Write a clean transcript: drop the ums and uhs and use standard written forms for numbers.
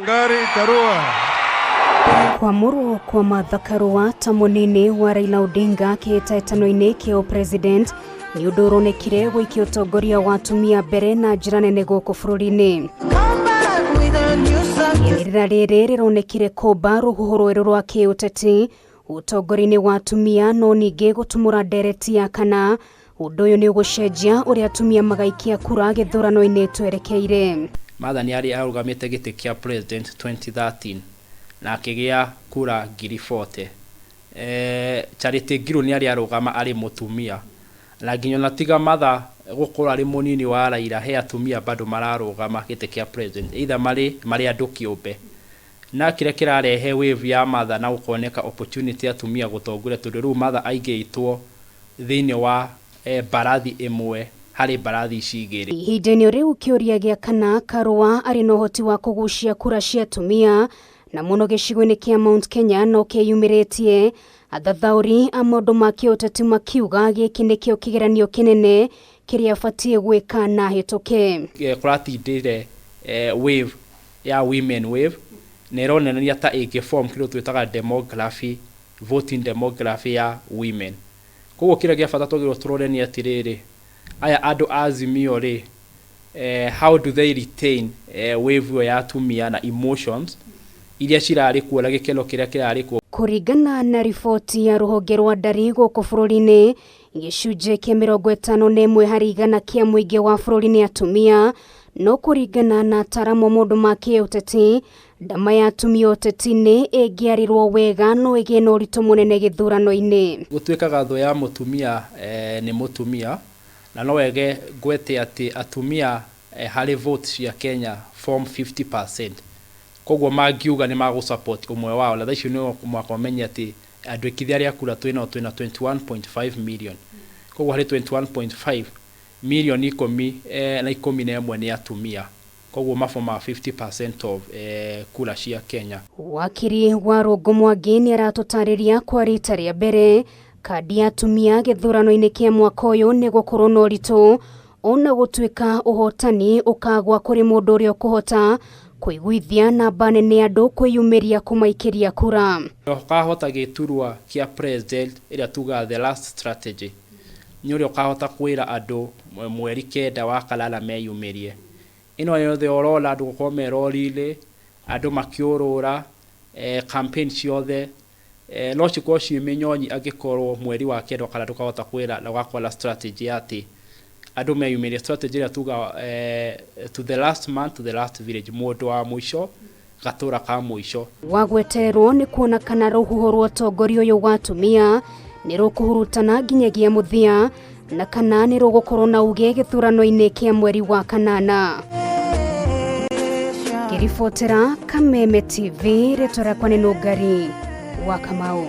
Wangari Karua. Kwamũrwo kwa Martha Karua ta mũnini wa Raila Odinga kĩhĩtahĩtano-inĩ kĩa ũpresident nĩ ũndũ ũronekire gũikia ũtongoria wa atumia mbere na njĩra nene gũkũ bũrũri-inĩ. Inĩrĩra rĩrĩ rĩronekire kũmba rũhuho rwerũ rwa kĩũteti ũtongoria-inĩ wa atumia, no ningĩ gũtumũra ndereti ya kana ũndũ ũyũ nĩ ũgũcenjia ũrĩa atumia magaikia kura gĩthurano-inĩ twerekeire. Martha nĩ arĩ arũgamĩte gĩtĩ kĩa president 2013 na akĩgĩa kura 40,000. Charity Ngilu nĩ arĩ arũgama arĩ mũtumia, na nginya ona tiga Martha gũkorwo arĩ mũnini wa Raila, he atumia bado mararũgama gĩtĩ kĩa president, either marĩ andũ kĩũmbe. Na kĩrĩa kĩrarehe wave ya Martha na gũkoneka opportunity atumia gũtongoria, tondũ rĩu Martha aigĩtwo thĩinĩ wa mbarathi ĩmwe harĩ mbarathi ici igĩrĩ. Ihinda-inĩ rĩu kĩũria gĩa kana Karua arĩ na ũhoti wa kũgucia kura cia atumia na mũno gĩcigo-inĩ kĩa Mount Kenya no kĩyumĩrĩtie, athathaũri a maũndũ ma kĩũteti makiuga gĩkĩ nĩkĩo kĩgeranio kĩnene kĩrĩa abatiĩ gwĩka na hĩtũke. Kũratindĩre wave ya women wave na ĩronania ta ĩngĩ form kĩndũ twĩtaga demography, voting demography ya women. Koguo kĩrĩa gĩa bata twagĩrĩirwo tũrore nĩ atĩrĩrĩ, aya andũ a Azimio rĩ, how do they retain wave ĩyo ya atumia na emotions iria cirarĩ kuo na gĩkeno kĩrĩa kĩrarĩ kuo. Kũringana na riboti ya rũhonge rwa ndari gũkũ bũrũri-inĩ, gĩcunjĩ kĩa 51% kĩa mũingĩ wa bũrũri nĩ atumia, no kũringana na ataaramu a maũndũ ma kĩũteti, ndama ya atumia ũteti-inĩ ĩngĩarĩrwo wega no ĩgĩe na ũritũ mũnene gĩthurano-inĩ. Gũtuĩkaga thũ ya mũtumia nĩ mũtumia, na no wege ngwete atĩ atumia harĩ vote cia Kenya form 50%. Koguo mangiuga nĩ magũ support ũmwe wao, na thaa icio nĩ mũhaka ũmenye atĩ andũ ekithia arĩa kura twĩnao twĩna 21.5 million. Koguo harĩ 21.5 milioni 10 na 11 nĩ atumia, koguo maboma 50% of kura cia Kenya. Wakiri wa Rũngũ Mwangi nĩ aratũtarĩria kwa rita rĩa mbere kandi ya atumia gĩthurano-inĩ kĩa mwaka ũyũ nĩ gũkorwo na ũritũ, ona gũtuĩka ũhotani ũkagwa kũrĩ mũndũ ũrĩa ũkũhota kũiguithia namba nene ya andũ kwĩyumĩria kũmaikĩria kura. Ũkahota gĩturwa kĩa president ĩrĩa tugaga the last strategy nĩ ũrĩa ũkahota kwĩra andũ mweri 9 wa kanana meyumĩrie. Ĩno yothe ũrona andũ gũkorwo me rori-inĩ, andũ makĩũrũra, campaign ciothe no cikorwo ciĩ mĩnyonyi angĩkorwo mweri wa 9 kana ndũkahota kwĩra na ũgakorwo na strategy ya atĩ andũ meyumĩrie, strategy ĩrĩa tugaga to the last man, to the last village, mũndũ wa mũico, gatũra ka mũico. Wa gwetererwo nĩ kuona kana rũhuho rwa ũtongoria ũyũ wa atumia nĩ rũkũhurutana nginyagia mũthia na kana nĩ rũgũkorwo na uge gĩthurano-inĩ kĩa mweri wa kanana. Ngĩribotera Kameme TV, rĩtwa rĩakwa nĩ Nũngari wa Kamau.